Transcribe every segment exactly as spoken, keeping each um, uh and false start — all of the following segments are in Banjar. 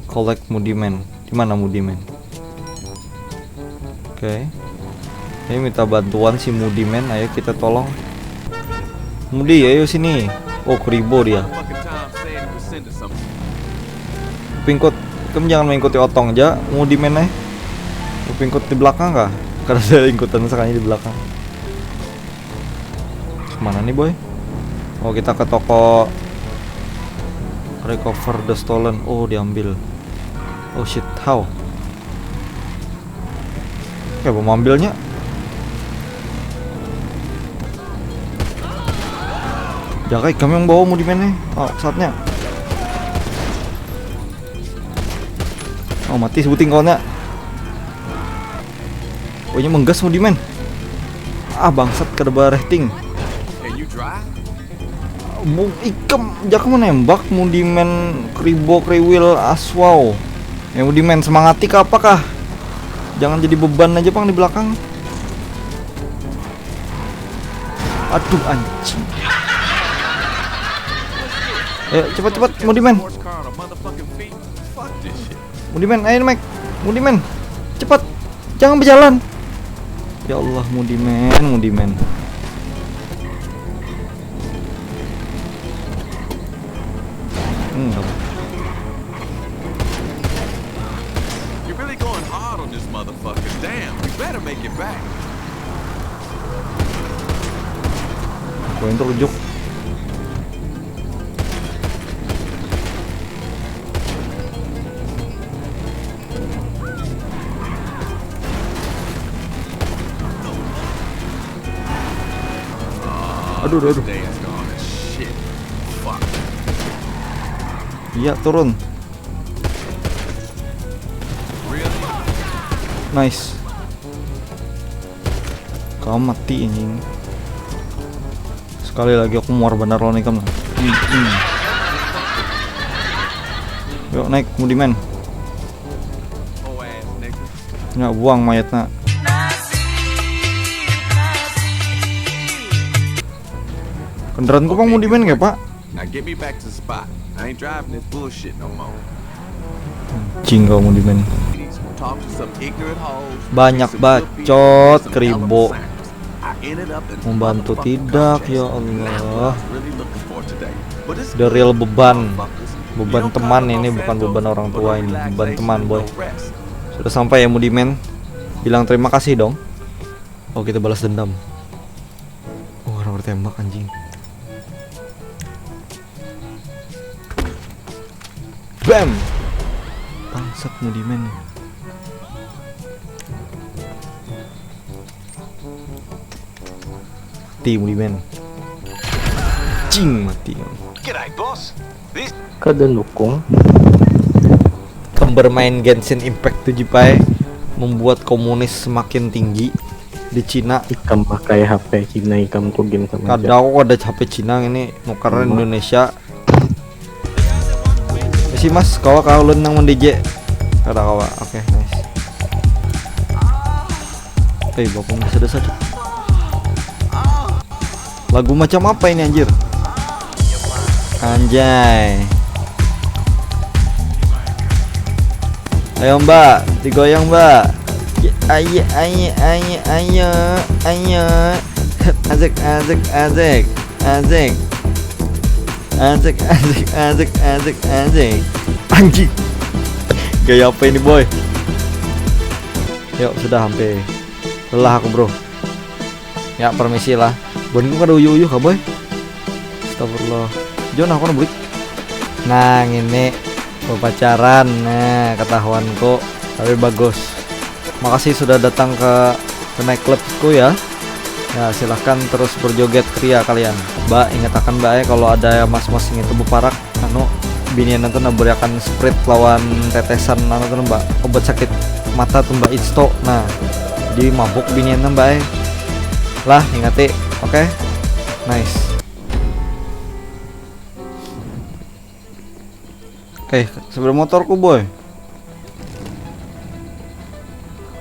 Collect Moody Man. Di mana Moody Man? Oke. Ini minta bantuan si Moody Man, ayo kita tolong. Moody, ayo sini. Oh, keribo dia. Pingkut, kamu jangan mengikuti otong aja, Moody Man eh. Pingkut di belakang kah? Karena ada ikutan sekali di belakang. Kemana nih, boy? Oh, kita ke toko recover the stolen. Oh, diambil. Oh shit, how? Kayak mau ambilnya. Jaga ikam yang bawa Moody Man nih. Oh, saatnya. Oh, mati sebuting kawannya. Oh, ini menggas Moody Man. Ah, bangsat, kada bareh ting. Can you drive? Mu ikam, jak menembak Moody Man, kribo, kriwil, aswau. Ya, Moody Man, semangati ke apa kah? Jangan jadi beban aja, pang, di belakang. Aduh, anjing. Ayo, cepat, cepat, Moody Man. Moody Man, ayo, Mac. Moody Man, cepat. Jangan berjalan. Ya Allah, Moody Man, Moody Man. Hmm, nggak apa-apa. You're really going hard on this motherfucker. Damn, you better make it back. Poin terunjuk. Aduh, aduh, aduh. Day is gone to shit. Fuck. Iya, turun. Really? Nice. Kau mati, anjing. Sekali lagi aku muar benar lawan ikam lah. Hmm, hmm. Yuk, naik, Moody Man. Oh, ass nigga. Nya buang mayatnya. Kendaraan ku pang Moody Man kayak, Pak. Now get me back to the spot. I ain't driving this bullshit no more. Anjing kau, Moody Man. Talk to some ignorant hoes. Banyak bacot, keribo. Membantu tidak, ya Allah. The real beban. Beban teman ini, bukan beban orang tua ini. Beban teman, boy. Sudah sampai ya, Moody Man? Bilang terima kasih dong. Oh, kita balas dendam. Oh, orang bertembak, anjing. Bam. Bangsat, Moody Man. Mati, Moody Man. Cing, mati. G'day, boss. Kada nukung. Ikam bermain Genshin Impact tuh, Jipai, membuat komunis semakin tinggi di Cina. Ikam pakai H P Cina, ikam tuh game sama aja. Kada, aku ada H P Cina ini, nukarnya Indonesia. Isi, Mas, kawa kah ulun nang men-D J? Kada kawa. Oke, nice. Eh, bapung desa-desa, Cuk. Lagu macam apa ini, anjir? Anjay. Ayo, Mbak, digoyang, Mbak. Ayo, ayo, ayo, ayo, ayo. Asik, asik, asik. Asik. Asik, asik, asik, asik, asik. Anjing. Gaya apa ini, boy? Yuk, sudah hampir. Lelah aku, bro. Ya, permisi lah. Bonku kada uyuh-uyuh kah, boy? Astagfirullah. Jon, aku bulik. Nah, ngini, papacaran. Nah, ketahuanku. Tapi bagus. Makasih sudah datang ke kedai klubku ya. Ya, silahkan terus berjoget kria kalian. Mbak, ingatakan, Mbak, ya, kalau ada mas-mas yang itu beparak, anu, binian itu nah beriakan sprit lawan tetesan anu tuh, Mbak, obat sakit mata tuh, Mbak, Isto. Nah, jadi mabuk binian tuh, Mbak, eh. Lah, ingati. Oke. Nice. Eh, sepeda motorku, boy.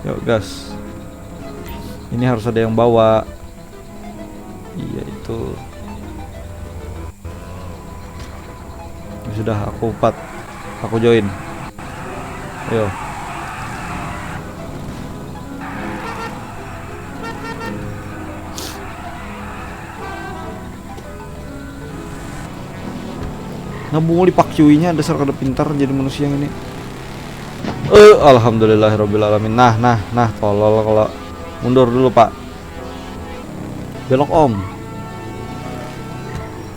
Yuk, gas. Ini harus ada yang bawa. Iya, itu. Ya sudah, aku empat. Aku join. Yo. Nah, bungu dipakcuinya, dasar kada pintar jadi manusia ini. Eh, alhamdulillahirabbil alamin. Nah, nah, nah, tolol kalau mundur dulu, Pak. Belok, Om.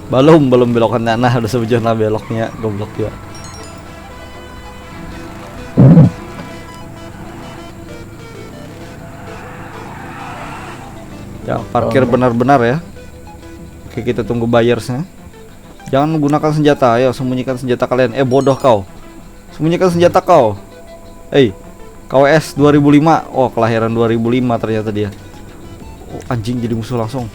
Belum, belum belokannya. Nah, udah sebujuan lah beloknya, goblok juga. Ya, parkir benar-benar ya. Oke, kita tunggu buyersnya. Jangan menggunakan senjata, ayo sembunyikan senjata kalian. Eh, bodoh kau. Sembunyikan senjata kau. Hei, K W S dua ribu lima. Oh, kelahiran dua ribu lima ternyata dia. Oh, anjing jadi musuh langsung.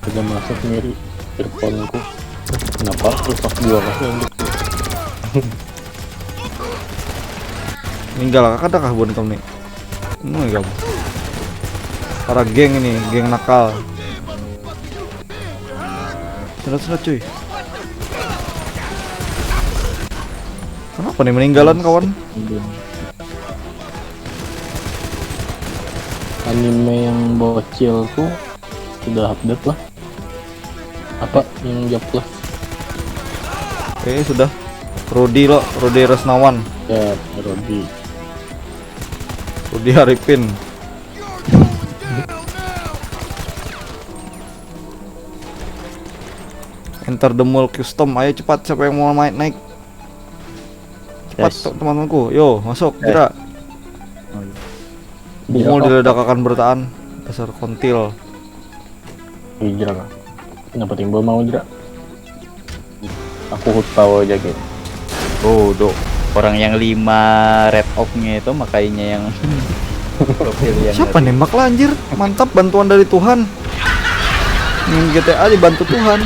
Kada masuk nyeri earphone-ku. Kenapa rusak dua kali? Meninggal kakak dah kah buan kamu nih. Ini kamu. Para geng ini, geng nakal. Senat-senat cuy. Kenapa nih meninggalan kawan? Anime yang bocil tuh sudah update lah. Apa yang job lah? Oke, sudah. Rudi lo, Rudi Resnawan. Ya, Rudi. Rudi Arifin. Enter the mall custom. Ayo cepat, siapa yang mau naik naik? Cepat Yes. te- teman-temanku. Yo, masuk Yes. gerak. Oh, iya. Bungo Iya, diledakakan bertaan. Dasar kontil. Hijrah lah. Kenapa timbul mau hijrah? Aku tahu aja gitu. Oh, do orang yang lima red off-nya itu makanya yang profil yang Siapa nembak lah anjir? Mantap, bantuan dari Tuhan. Main G T A dibantu Tuhan.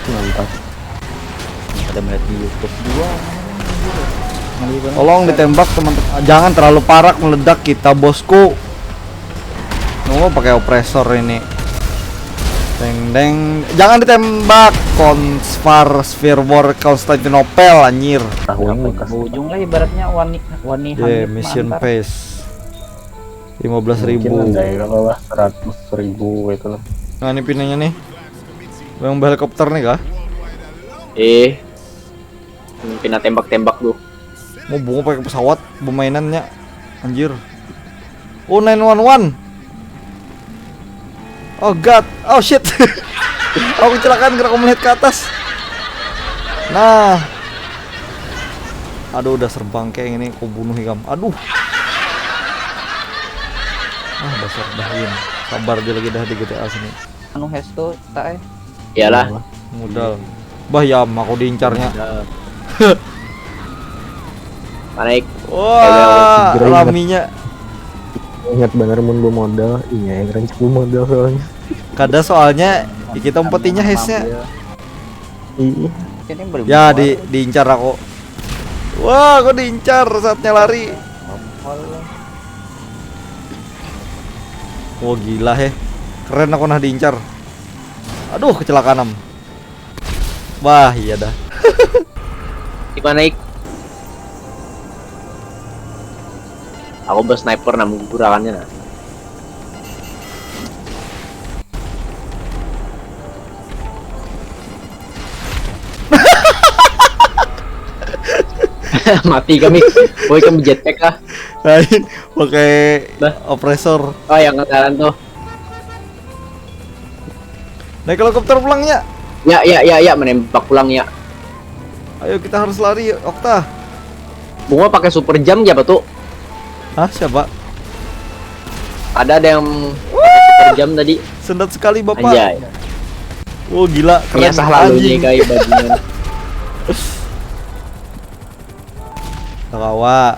Mantap. Ada melihat di YouTube dua. Ngeri banget. Tolong ditembak teman-teman. Jangan terlalu parak meledak kita, bosku. Nunggu pakai oppressor ini. Deng deng. Jangan ditembak. Konsvar Sphere War Constantinople anjir. Tahu Apa ini ya? bekas. Ujung lah ibaratnya wani wani Yeah, hangit mission mantar. phase. Lima belas Mungkin ribu. Ada ya kalau lah seratus ribu gitu lah. Nah, ini pinanya nih. Yang helikopter nih kah? Eh, pina tembak-tembak tuh. Mau bungo pakai pesawat pemainannya. Anjir. Oh, nine one one. Oh god. Oh shit. Aku kecelakaan karena aku melihat ke atas. Nah. Aduh, udah serbang kayak ini, aku bunuh ikam. Aduh. Ah, dasar dah, Win. Sabar aja lagi dah di G T A sini. Anu hestu tak eh. Iyalah. Modal. Bah, ya, aku diincarnya. Mana ik? Wah, Kira ingat. Raminya. Ingat bener mun bermodal, iya yang rancak bermodal soalnya. Kada soalnya ya kita umpetinya hesnya. Iya. Ini belum. Ya keluar. di diincar aku. Wah, aku diincar saatnya lari. Ngompol. Wah, gila he. Keren aku nah diincar. Aduh, kecelakaan am. Wah, iya dah. Di mana ik? Aku bersniper nang gurakannya nah. Mati kami. Boy kami jetpack lah. Lain pakai Dah. Oppressor. Oh, yang kataran tuh. Naik helikopter pulangnya. Ya, ya, ya, ya, menembak pulang ya. Ayo kita harus lari, Okta. Bunga pakai super jam siapa tuh? Hah, siapa? Ada ada yang pakai super jam tadi. Sendat sekali, Bapak. Anjay. Oh, gila, keren. Nyasah lalu Anjing. nih kayak bajingan. Kada kawa.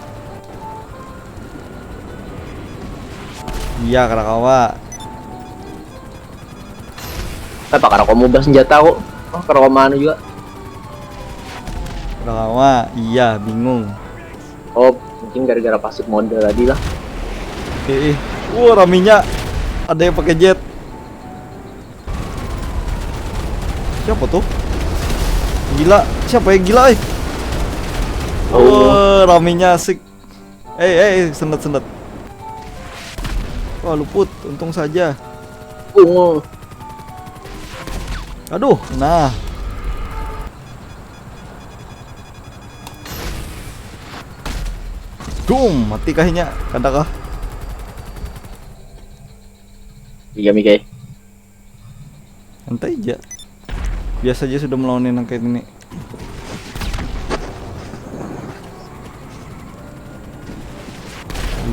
Iya, kada kawa. Apa karena kamu ubah senjata kok? Oh, karena kamu anu juga. Kada kawa. Iya, bingung. Oh, Mungkin gara-gara pasif mode tadi lah. Eh, eh. Wah, raminya. Ada yang pakai jet. Siapa tuh? Gila. Siapa yang gila, eh? Oh. Wah, raminya asik. Eh, eh, eh, sendet, sendet. Wah, luput. Untung saja. Ungu. Aduh, nah. Dum, mati kahnya. Kada kah? Iya, Mike. Santai aja. Biasa aja sudah melawan yang kayak ini.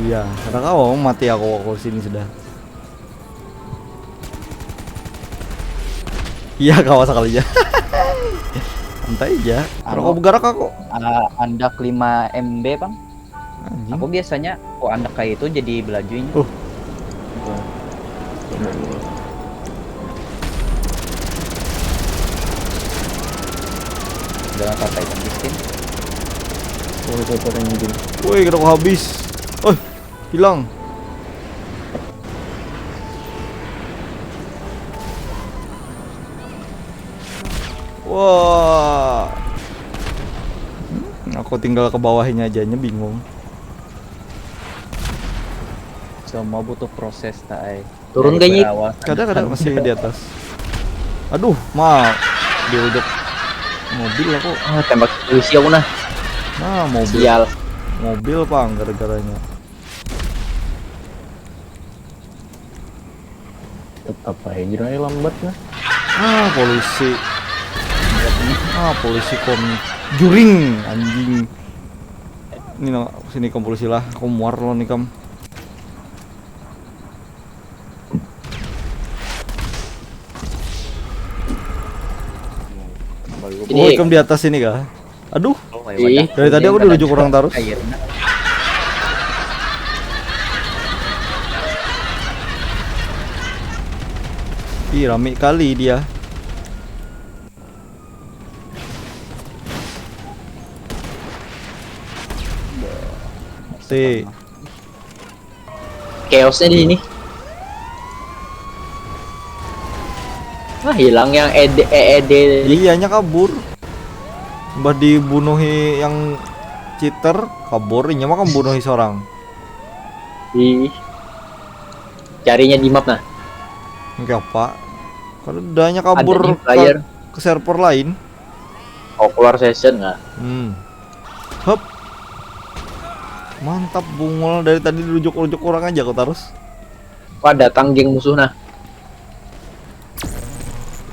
Iya, ada kau mati aku aku sini sudah. Iya, kawa sekali aja. Santai aja. Anu. Rokok begarak aku. Ah, andak lima M B, Bang. Anjing. Aku biasanya, oh, andak kayak itu jadi belajunya. Uh. Jangan sampai kan miskin. Oh, itu orang anjing. Woi, kena aku habis. Oh, hilang. Wah. Hmm, aku tinggal ke bawahnya aja, nya bingung. Semua butuh proses, tak ai. Turun Dari kayaknya. berawal Kada, kada, sampai masih di atas. Aduh, ma, dirujak mobil aku. Ah, tembak polisi aku nah. Nah, mobil. Sial. Mobil pang gara-garanya. Tetap aja jurangnya lambat nah. Ah, polisi. Ah, polisi kon juring anjing. Ini no, sini kam polisi lah, aku muar lo nih kam. Ini Oh, ikam di atas ini kah? Aduh, Oh, Ih. dari tadi aku dirujuk orang terus. Akhirnya. Ih, rame kali dia. T. Chaosnya di sini. Wah, hilang yang E D, E E D. Iya, nya kabur. Bah dibunuhi yang cheater, kabur, inya mah kan bunuhi seorang. Ih. Carinya di map nah. Oke apa? Kalau danya kabur Ada nih ke, player. Ke server lain. Oh, keluar session nggak? Hmm. Hup. Mantap bungul dari tadi dirujuk-rujuk orang aja kok terus. Wah, datang geng musuh nah.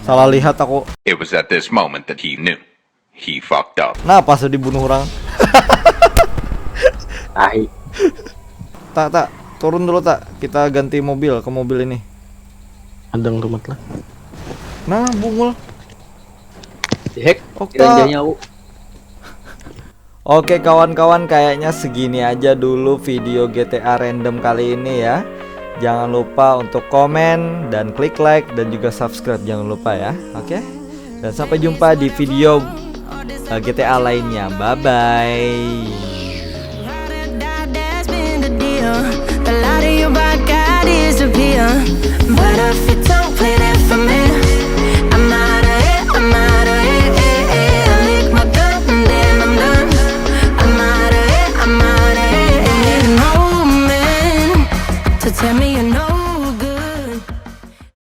Salah lihat aku. It was at this moment that he knew. He fucked up. Nah, pas dibunuh orang. Tahi. Tak, tak, turun dulu tak. Kita ganti mobil ke mobil ini. Adang rumat lah. Nah, bungul. Dihack. Okta. Kiranjanya aku. Oke kawan-kawan, kayaknya segini aja dulu video G T A random kali ini ya. Jangan lupa untuk komen dan klik like dan juga subscribe, jangan lupa ya. Oke. Dan sampai jumpa di video uh, G T A lainnya. Bye bye. Ride or die, that's been the deal. The lighter you rock, I disappear. But if you don't play that for me, I'm out of here, I'm out of here. I lick my gun and then I'm done. I'm out of here, I'm out of here. No man to tell me you know.